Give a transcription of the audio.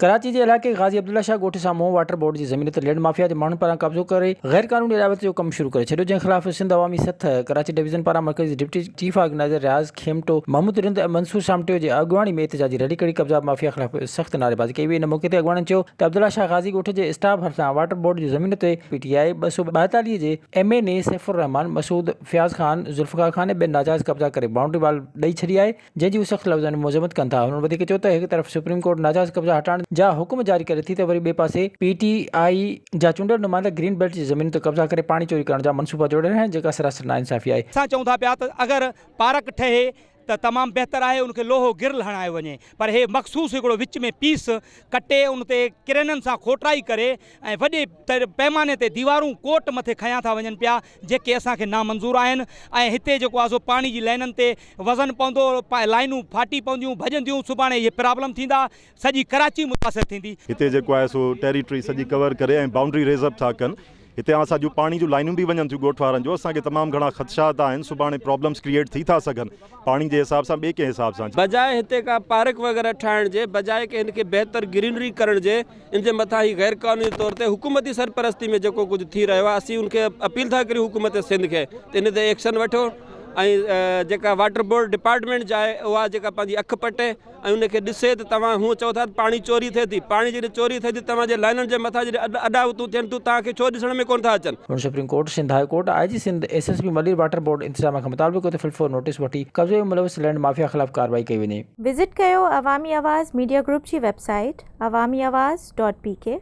ڪراچي جي علائقي غازي عبدالله شاهه ڳوٺ سامهون واٽر بورڊ جي زمين تي لينڊ مافيا جي ماڻهن پاران قبضو ڪري غير قانوني اڏاوت جو ڪم شروع ڪري ڇڏيو جنهن خلاف سنڌ عوامي سٿ ڪراچي ڊويزن پاران مرڪزي deputy chief organizer Riaz Khemto, Mahmood Rind ۽ Mansoor Samtio جي اڳواڻي ۾ احتجاجي ريلي ڪڍي قبضا مافيا خلاف سخت نعريبازي ڪئي وئي ان موقعي تي اڳواڻن چيو ته عبدالله شاهه غازي ڳوٺ جي اسٽاپ ڀرسان واٽر بورڊ جي زمين تي پي ٽي آء 242 جي M N A Saif ur Rehman, Masood Fayaz Khan, Zulfiqar Khan ۽ ٻين ناجائز قبضا ڪري بائونڊري وال ڏئي ڇڏي آهي جنهن جي هو سخت لفظن ۾ مذمت ڪن ٿا. هنن وڌيڪ چيو ته هڪ طرف سپريم ڪورٽ ناجائز قبضا هٽائڻ جا حڪم جاري ڪري ٿي ته وري ٻئي پاسي پي ٽي آء جا چونڊيل نمائندا گرين بيلٽ جي زمينن تي قبضا ڪري پاڻي چوري ڪرڻ جا منصوبا جوڙي رهيا آهن جيڪا سراسر ناانصافي آهي. اسان چئون ٿا پيا ته اگر پارڪ ٺهي ته تمام بهتر آهي ان کي لوهو گرل هڻايو وڃي پر هي مخصوص هڪڙو وچ ۾ پيس ڪٽي ان تي ڪرينن سان کوٽرائي ڪري ۽ وڏي پيماني تي ديوارون ڪوٽ مٿي کنيا ٿا وڃن پيا جيڪي اسان کي نامنظور آهن ۽ هتي جيڪو آهي سو پاڻي جي لائنن تي وزن پوندو لائنون ڦاٽي پونديون ڀڄنديون سڀاڻي اهي پرابلم ٿيندا سڄي ڪراچي متاثر ٿيندي. هتي جيڪو آهي سو ٽيريٽري سڄي ڪور ڪري ۽ بائونڊري ريز اپ ٿا ڪن هتي اسان جون پاڻي جون لائنون به وڃن ٿيون ڳوٺ وارن جو اسان کي تمام گهڻا خدشات آهن سڀاڻي پرابلمس ڪريئيٽ ٿي ٿا سگهن پاڻي جي حساب سان ٻئي ڪنهن حساب سان. بجاء هتي ڪا پارڪ وغيره ٺاهڻ جي بجاء ڪي هن کي بهتر گرينري ڪرڻ جي ان جي مٿان هي غير قانوني طور تي حڪومتي سرپرستي ۾ جيڪو ڪجهه ٿي رهيو آهي اسين ان کي اپيل ٿا ڪريون حڪومت سنڌ کي ته ان تي ايڪشن وٺو ۽ جيڪا واٽر بورڊ ڊپارٽمينٽ جا آهي اها جيڪا پنهنجي اک پٽي ۽ ان کي ڏسي ته توهان هونء چئو ٿا ته پاڻي چوري ٿئي ٿي، پاڻي جڏهن چوري ٿئي ٿي توهان جي لائنن جي مٿان جڏهن اڏاوتون ٿين ٿيون توهان کي ڇو ڏسڻ ۾ ڪونه ٿا اچن. هن supreme court, Sindh high court, I G Sindh, S S P Malir water board انتظاميا کان مطالبو ڪيو ته فل فور نوٽيس وٺي قبضي ۾ ملوث لينڊ مافيا خلاف ڪارروائي ڪئي وڃي. وزٽ ڪيو عوامي آواز ميڊيا گروپ جي website Awami Awaz dot P K.